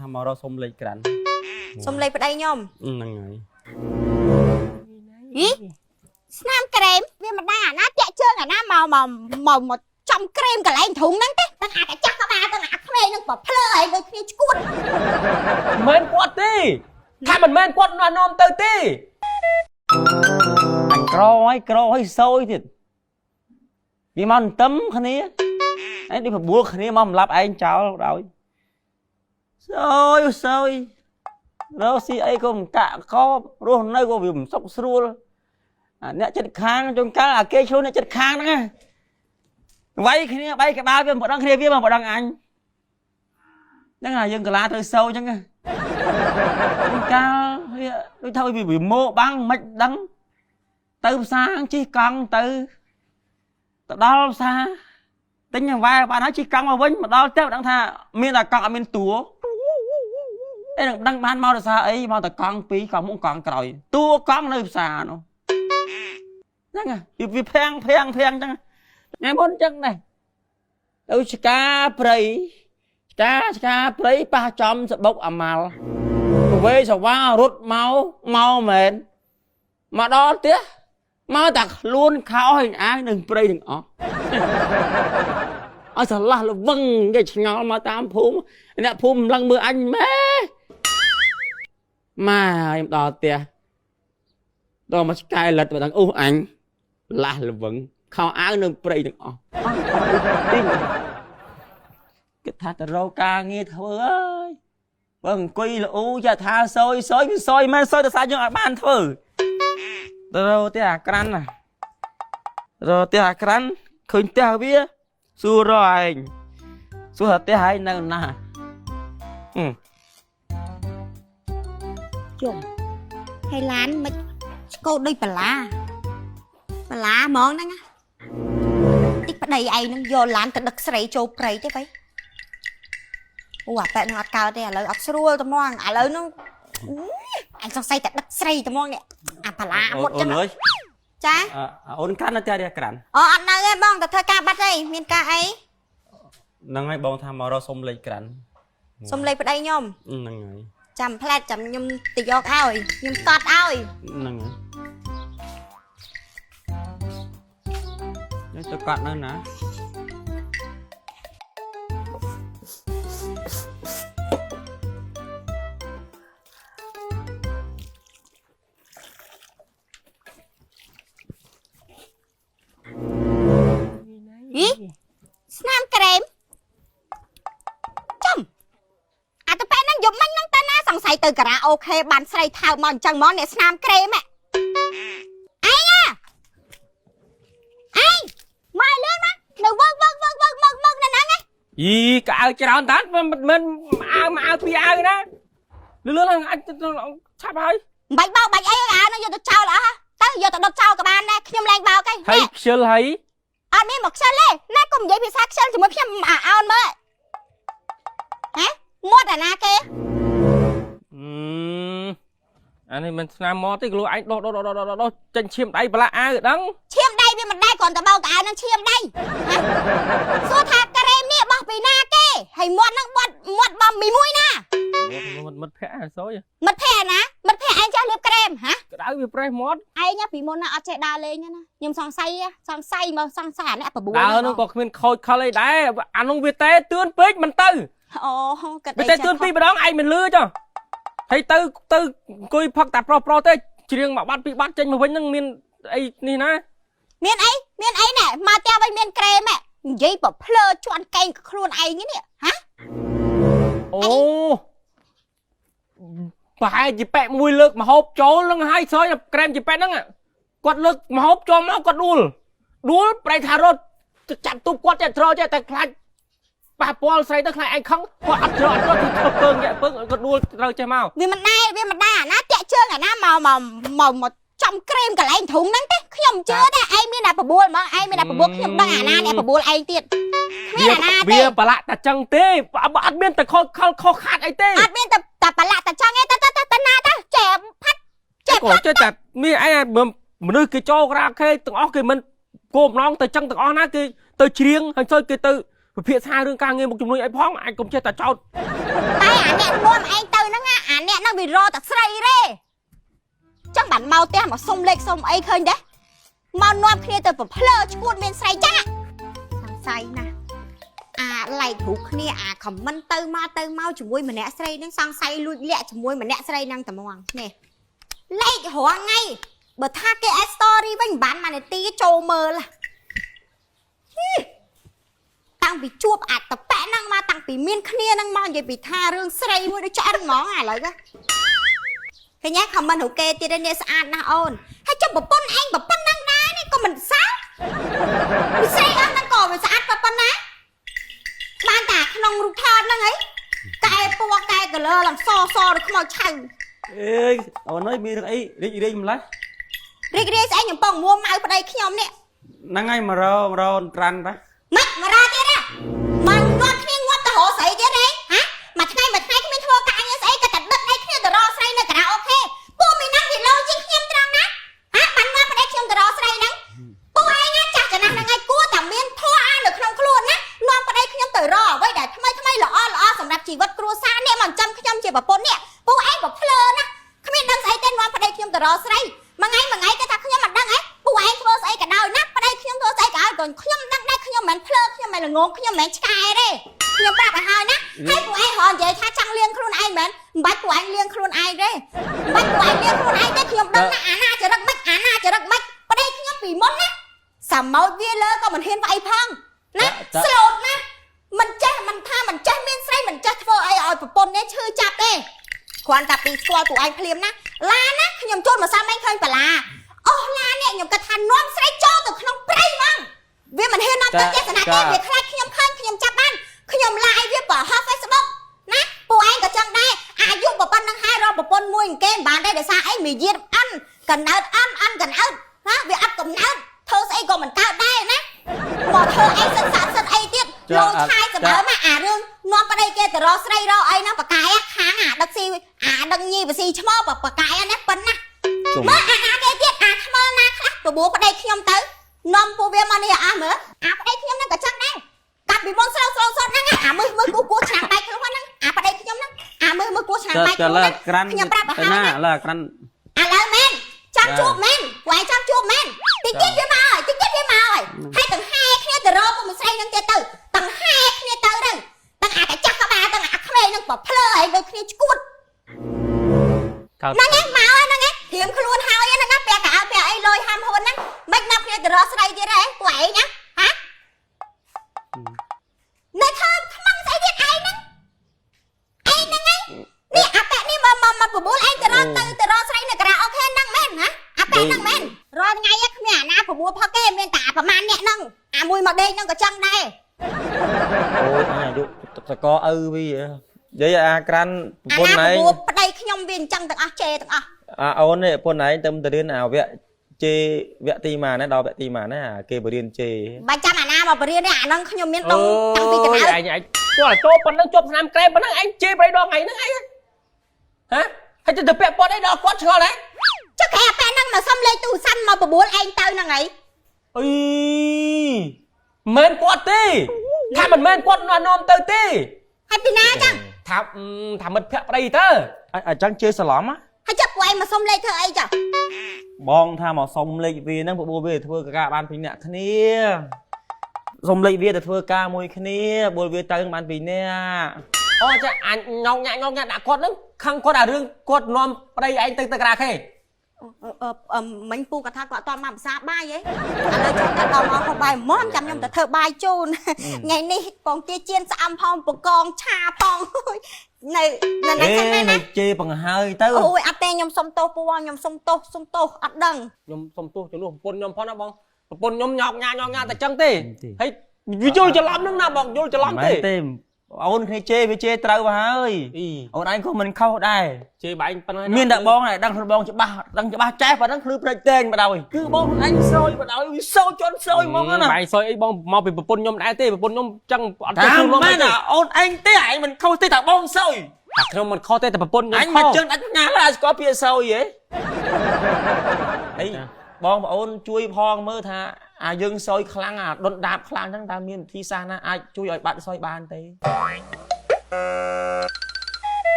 ថាមករកសុំលេខក្រាន់ សុំលេខប្តីខ្ញុំ ហ្នឹងហើយ ហីស្នាមក្រែមវាមិនដឹងអាណាតាក់ជើងអាណាមកមកមកមកចំក្រែមកន្លែងធុងហ្នឹងទេទាំងអាកាចាស់ក្បាលទាំងអាក្មេងហ្នឹងប្រភ្លើឲ្យដូចគ្នាឈួត មិនមែនគាត់ទេថាមិនមែនគាត់នាំទៅទេ អញក្រហើយក្រហើយសយទៀតវាមកទន្ទឹមគ្នាឯងដូចបបួលគ្នាមកសម្លាប់ឯងចោលដោយសយសយរកស៊ីអីក៏មិនកាក់កបរស់នៅក៏វាមិនសុខស្រួលអាអ្នកចិត្តខាងជួនកាលអាគេឈ្លោះអ្នកចិត្តខាងហ្នឹងណាវាយគ្នាបែកក្បាលវាមិនដឹងគ្នាវាមិនដឹងអញហ្នឹងហើយយើងកាឡាត្រូវសូវអញ្ចឹងណាជួនកាលវាដូចថាវាម៉ោបាំងមិនដឹង ទៅផ្សារជិះកង់ទៅទៅដល់ផ្សារទិញចង្វែបានហើយជិះកង់មកវិញមកដល់ផ្ទះមិនដឹងថាមានតែកង់អត់មានតួអីនឹងដឹងបានមកដោយសារអីមកតែកង់ពីរកង់មុខកង់ក្រោយតួកង់នៅផ្សារនោះហ្នឹងហើយវាភាំងភាំងភាំងចឹងថ្ងៃមុនចឹងដែរទៅឆ្កាព្រៃឆ្កាឆ្កាព្រៃប៉ះចំសបុកអាម៉ាល់វេសវ៉ារត់មកមកមែនមកដល់ផ្ទះមកតែខ្លួនខោហើយអាវនឹងព្រៃទាំងអស់ឲ្យស្រឡះល្វឹងគេឆ្ងល់មកតាមភូមិអ្នកភូមិមិនឡើងមើលអញម៉ែម៉ែខ្ញុំដល់ផ្ទះដល់មកឆ្កែលិតមកដល់អូសអញលាស់ល្វឹងខោអាវនឹងព្រៃទាំងអស់ទីងគិតថាទៅរកការងារធ្វើអើយបើអង្គុយល្អូចាថាសយសយវាសយមែនសយតែសារយើងឲ្យបានធ្វើទៅរកផ្ទះអាក្រាន់ណារកផ្ទះអាក្រាន់ឃើញផ្ទះវាសួររកឯងសួរថាផ្ទះឯងនៅណាហឹម ជុំហើយឡានមិនឆ្កោតដូចបន្លាបន្លាហ្មងហ្នឹងណាតិចប្តីឯងហ្នឹងយកឡានទៅដឹកស្រីចូលព្រៃទេបៃអូអាប៉ែហ្នឹងអត់កើតទេឥឡូវអត់ស្រួលត្មងឥឡូវហ្នឹងអញសង្ស័យតែដឹកស្រីត្មងនេះអាបន្លាមុតចឹង អូនអើយ ចា អូនក្រាន់នៅផ្ទះនេះក្រាន់ អូអត់នៅទេបងតែធ្វើការបាត់ទេមានការអី ហ្នឹងហើយបងថាមករកសុំលេខក្រាន់ សុំលេខប្តីខ្ញុំ ហ្នឹងហើយ ចាំផ្លែតចាំខ្ញុំទៅយកឲ្យខ្ញុំកត់ឲ្យ ហ្នឹងហើយនេះទៅកត់នៅណា ហីស្នាមក្រែមចំអាទៅប៉ែហ្នឹងយប់មិញហ្នឹងតាណាសង្ស័យទៅការ៉ាអូខេបានស្រីថើបមកអញ្ចឹងហ្មងអ្នកស្នាមក្រែមហ៎ឯងហ៎ឯងមកឲ្យលឿនមកនៅវើកវើកវើកវើកមកមកនៅហ្នឹងហ៎ យីកៅអៅច្រើនតាមិនមិនអាវមកអាវពីរអាវណាលឿនលឿនឡើងអញឆាប់ហើយ មិនបាច់បោកបាច់អីអាហ្នឹងយកទៅចោលអស់ហ៎ទៅយកទៅដុតចោលក៏បានដែរខ្ញុំលែងបោកឯង ហើយខ្ជិលហើយ អត់មានមកខ្ជិលទេណាកុំនិយាយភាសាខ្ជិលជាមួយខ្ញុំអាអោនមើលហ៎មាត់អាណាគេ អានេះមិនស្នាមមកទេក្លូឯងដោះដោះដោះដោះដោះចេញឈាមដៃប្រឡាក់អាវដឹង ឈាមដៃវាមិនដែរគ្រាន់តែបោកកៅអៅនឹងឈាមដៃហ៎សួរថាក្រែមនេះបោះពីណាគេហើយមាត់នឹងបត់មាត់បំមីមួយណា មិត្តមិត្តភក្តិសយ មិត្តភក្តិណាមិត្តភក្តិឯងចេះលាបក្រែមហ៎ ក្តៅវាប្រេះមាត់ ឯងពីមុនណាអត់ចេះដើរលេងណាខ្ញុំសង្ស័យសង្ស័យមកសង្ស័យអាអ្នកបបួល ដើរនោះក៏គ្មានខូចខលអីដែរអានោះវាតែទឿនពេកមិនទៅ អូគិត វាតែទឿនពីរម្ដងឯងមិនលឺចុះហើយទៅទៅអង្គុយផឹកតែប្រុសប្រុសទេច្រៀងមួយបាត់ពីរបាត់ចេញមកវិញហ្នឹងមានអីនេះណា មានអីមានអីណែមកផ្ទះវិញមានក្រែមនិយាយប្រភ្លើជន់កែងខ្លួនឯងនេះហ៎ អូប្រហែលជាប៉ែកមួយលើកមហូបចូលនឹងហើយសយក្រែមជាប៉ែកហ្នឹងគាត់លើកមហូបចូលមកគាត់ដួលដួលប្រែថារត់ចាប់ទូគាត់ចេះត្រចេះតែខ្លាចប៉ះពាល់ស្រីទៅខ្លាចឯងខឹងគាត់អត់ត្រអត់ត្រគឺធ្វើពើងយ៉ាពើងគាត់ដួលត្រូវចេះមក វាមិនដែរវាមិនដែរអាណាតាក់ជើងអាណាមកមកមកមកចំក្រែមកន្លែងធុងហ្នឹងទេខ្ញុំជឿដែរឯងមានតែបបួលហ្មងឯងមានតែបបួលខ្ញុំដឹងអាណាអ្នកបបួលឯងទៀតគ្មានអាណាទេ វាប្រឡាក់តែចឹងទេអត់មានតែខុសខលខុសខាតអីទេ អត់មានតែតែប្រឡាក់តែចឹងឯងទៅទៅទៅណាទៅចេះផាត់ចេះ ក៏ចេះតែមានអីមនុស្សគេចូលក្រាខេទាំងអស់គេមិនគោបំណងទៅចឹងទាំងអស់ណាគេទៅច្រៀងហើយទៅគេទៅពិភាក្សារឿងការងារមុខជំនួយអីផងអាចកុំចេះតែចោត តែអាអ្នកនាំ វារកតែស្រីទេចឹងបានមកផ្ទះមកសុំលេខសុំអីឃើញទេមកនាំគ្នាទៅប្រភ្លើឈួតមានស្រីចឹងសង្ស័យណាស់អា like រូបគ្នាអា comment ទៅមកទៅមកជាមួយម្នាក់ស្រីហ្នឹងសង្ស័យលួចលាក់ជាមួយម្នាក់ស្រីហ្នឹងតែហ្មងនេះលេខរាល់ថ្ងៃបើថាគេ add story វិញមិនបានមួយនាទីចូលមើលហីតាំងពីជួបអាតប៉ែហ្នឹងមកតាំងពីមានគ្នាហ្នឹងមកនិយាយពីថារឿងស្រីមួយដូចឆ្អិនហ្មងឥឡូវណាឃើញទេ comment រូបគេទៀតនេះស្អាតណាស់អូនហើយចុះប្រពន្ធឯងប្រពន្ធហ្នឹងដែរនេះក៏មិនសើពិសេសអស់ហ្នឹងក៏វាស្អាតប៉ុណ្ណាបានតែក្នុងរូបថតហ្នឹងហីកែពណ៌កែ color ឡើងសសដូចខ្មោចឆៅ អេយអូនអើយមានរឿងអីរីករាយម្ល៉េះ រីករាយស្អែកខ្ញុំពងមួម៉ៅប្តីខ្ញុំនេះ ហ្នឹងហើយមករមករត្រាន់តា ម៉េចមករ៉ាទៀតហ៎មកងាត់គ្នាងាត់ទៅរកស្អីទៀតហ៎ហ៎មួយថ្ងៃមួយថ្ងៃគ្មានធ្វើការងារស្អីក៏តែដឹកដៃគ្នាទៅរកស្រីនៅការ៉ាអូខេពួកមីណាំវាលោជាងខ្ញុំត្រង់ណាហ៎បានមកប្តីខ្ញុំទៅរកស្រីហ្នឹងពួកឯងណាចាស់ចំណាស់ហ្នឹងឯងគួរតែមានធម៌អានៅក្នុងខ្លួនណានាំប្តីខ្ញុំទៅរកអ្វីដែលថ្មីថ្មីល្អល្អសម្រាប់ជីវិតគ្រួសារនេះមកចាំខ្ញុំជាប្រពន្ធនេះពួកឯងប្រភ្លើណាគ្មានដឹងស្អីទេនាំប្តីខ្ញុំទៅរកស្រីមួយថ្ងៃមួយថ្ងៃគេថាខ្ញុំមិនដឹងអីពួកឯងធ្វើស្អីក៏ដោយណាប្តីខ្ញុំធ្វើស្អីក៏ដោយក៏ខ្ញុំដឹងដែរខ្ញុំមិនមែនភ្លើខ្ញុំមិនមែនល្ងងខ្ញុំមិនមែនឆ្កែទេខ្ញុំប្រាប់ឲ្យហើយណាហើយពួកឯងរកនិយាយថាចង់លៀងខ្លួនឯងមែនមិនបាច់ពួកឯងលៀងខ្លួនឯងទេមិនបាច់ពួកឯងលៀងខ្លួនឯងទេខ្ញុំដឹងណាអាណាចរិតមិនអាណាចរិតមិនប្តីខ្ញុំពីមុនណាសមោចវាលើក៏មិនហ៊ានវាយផងណាស្លូតណាមិនចេះមិនថាមិនចេះមានស្រីមិនចេះធ្វើអីឲ្យប្រពន្ធនេះឈឺចាប់ទេគ្រាន់តែពីស្គាល់ពួកឯងភ្លាមណាឡានណាខ្ញុំចូលមកសាមឯងឃើញបលាអូសឡាននេះខ្ញុំគិតថានាំស្រីចូលទៅក្នុងព្រៃហ្មងវាមិនហ៊ាននាំទៅទេសនាទេវាខ្លាចខ្ញុំឃើញខ្ញុំចាប់បានខ្ញុំឡាយវាប្រហោះ Facebook ណាពួកឯងក៏ចឹងដែរអាយុប៉ុណ្្នឹងហើយរកប្រពន្ធមួយគេមិនបានដែរដោយសារអីមាយាទអិនកណើតអិនអិនកណើតណាវាអត់កំណើតធ្វើស្អីក៏មិនកើតដែរណាមកធ្វើអីសិតសាក់សិតអីទៀតលោឆាយសម្បើមអារឿងនាំប្តីគេទៅរកស្រីរកអីហ្នឹងបកាយខាងអាដឹកស៊ីអាដឹកញីបស៊ីឈ្មោះបកាយណាប៉ុណ្ណា ជុំ មើលអាណាគេទៀតអាថ្មើលណាខ្លះបបួលប្តីខ្ញុំទៅនាំពួកវាមកនេះអស់មើលអាប្តីខ្ញុំហ្នឹងក៏ចឹងដែរកាប់ពីមុនស្រូវស្រូវសុតហ្នឹងអាមើលមើលគូគូឆ្នាំបែកខ្លួនហ្នឹងអាប្តីខ្ញុំហ្នឹងអាមើលមើលគូឆ្នាំបែក ចា ខ្លួនហ្នឹង ឡើក្រាន់ ខ្ញុំប្រាប់ឲ្យ ទៅណា ហើយណា ឡើក្រាន់ ឥឡូវមែនចង់ជួបមែនពួកឯងចង់ជួបមែនតិចទៀតវាមកហើយតិចទៀតវាមកហើយហើយទាំងហែគ្នាទៅរកពួកមួយស្រីហ្នឹងទៀតទៅទាំងហែគ្នាទៅទៅទាំងអាកាចាស់ក្បាលទាំងអាក្មេងហ្នឹងប្រភ្លើឯងដូចគ្នាឈួត កើត ហ្នឹងឯងមកហ្នឹងឯងត្រៀមខ្លួនហើយហ្នឹងណាពាក់កៅអៅពាក់អីលយហាំហ៊ុនហ្នឹងមិននាំគ្នាទៅរកស្រីទៀតហ៎ពួកឯងណាហ៎នៅធ្វើខ្មាំងស្អីទៀតឯងហ្នឹងឯងហ្នឹងឯងនេះអាប៉ែនេះមកមកមកបបួលឯងទៅរកទៅទៅរកស្រីនៅការ៉ាអូខេហ្នឹងមែនហ៎អាប៉ែហ្នឹងមែនរាល់ថ្ងៃគ្មានអាណាបបួលផឹកទេមានតែអាប្រមាណអ្នកហ្នឹងអាមួយមកដេកហ្នឹងក៏ចឹងដែរ អូយអញអាយុតកឪវានិយាយអាក្រាន់ប្រព អា ន្ធឯង ណាបបួលប្តីខ្ញុំវាអញ្ចឹងទាំងអស់ជេរទាំងអស់ អាអូននេះប្រពន្ធឯងទៅទៅរៀនអាវគ្គជេវគ្គទីម៉ានណាដល់វគ្គទីម៉ានណាអាគេបរៀនជេ បាច់ចាំអាណាមកបរៀនទេអាហ្នឹងខ្ញុំមានដងតាំងពីកណ្ដាល ឯងឯងគាត់ចូលប៉ុណ្ណឹងជាប់ស្នាមក្រែមប៉ុណ្ណឹងឯងជេរប្រៃដងថ្ងៃហ្នឹងឯងហ៎ហើយទៅពាក់ព័ន្ធអីដល់គាត់ឆ្ងល់ហ៎ ចុះគេអាប៉ែហ្នឹងមកសុំលេខទូរស័ព្ទមកបបួលឯងទៅហ្នឹងហី អីមិនគាត់ទេថាមិនមែនគាត់នាំទៅទេ ហើយពីណាចឹង ថាថាមិត្តភក្តិប្តីទៅ អញ្ចឹងជេសឡំ ហើយចុះពួកឯងមកសុំលេខធ្វើអីចឹង បងថាមកសុំលេខវាហ្នឹងព្រោះវាធ្វើការបានពីរអ្នកគ្នាសុំលេខវាទៅធ្វើការមួយគ្នាបួលវាទៅបានពីរនាក់ អូចាអញញោកញាក់ញោកញាក់ដាក់គាត់ហ្នឹងខឹងគាត់អារឿងគាត់នាំប្តីឯងទៅទៅក្រាខេ អឺមិញពូគាត់ថាគាត់អត់តមកភាសាបាយហីឥឡូវចូលទៅដល់មកហូបបាយមុំចាំខ្ញុំទៅធ្វើបាយជូនថ្ងៃនេះពងទាចៀនស្អំផងបកងឆាផងនៅនៅណាចឹងណា នៅជេបង្ហើយទៅ អូយអត់ទេខ្ញុំសុំទោសពូខ្ញុំសុំទោសសុំទោសអត់ដឹង ខ្ញុំសុំទោសជំនួសប្រពន្ធខ្ញុំផងណាបងប្រពន្ធខ្ញុំញោកញាក់ញោកញាក់តែចឹងទេហើយវាយល់ច្រឡំហ្នឹងណាបងយល់ច្រឡំទេ ទេអូនគ្នាជេវាជេត្រូវហើយ អី អូនឯងក៏មិនខុសដែរ ជេរបែងប៉ុណ្ណឹង មានតែបងឯងដឹងខ្លួនបងច្បាស់ដឹងច្បាស់ចេះប៉ុណ្ណឹងភ្លឺព្រេចតែងបដ ாய் គឺបងខ្លួនឯងសយបដ ாய் វាសោជន់សយហ្មងណា បែងសយអីបងមកពីប្រពន្ធខ្ញុំដែរទេប្រពន្ធខ្ញុំចឹងអត់ចេះ តាម ខ្លួន មែនអាអូនឯងទេឯងមិនខុសទេតែបងសយ តែខ្ញុំមិនខុសទេតែប្រពន្ធខ្ញុំ អញមកជើងដាច់ញ៉ាស់ហើយស្គាល់ពាក្យសយហ៎អីបងប្អូនជួយផងមើលថាអាយើងសយខ្លាំងអាដុនដាបខ្លាំងហ្នឹងតើមានវិធីសាស្ត្រណាអាចជួយឲ្យបាត់សយបានទេ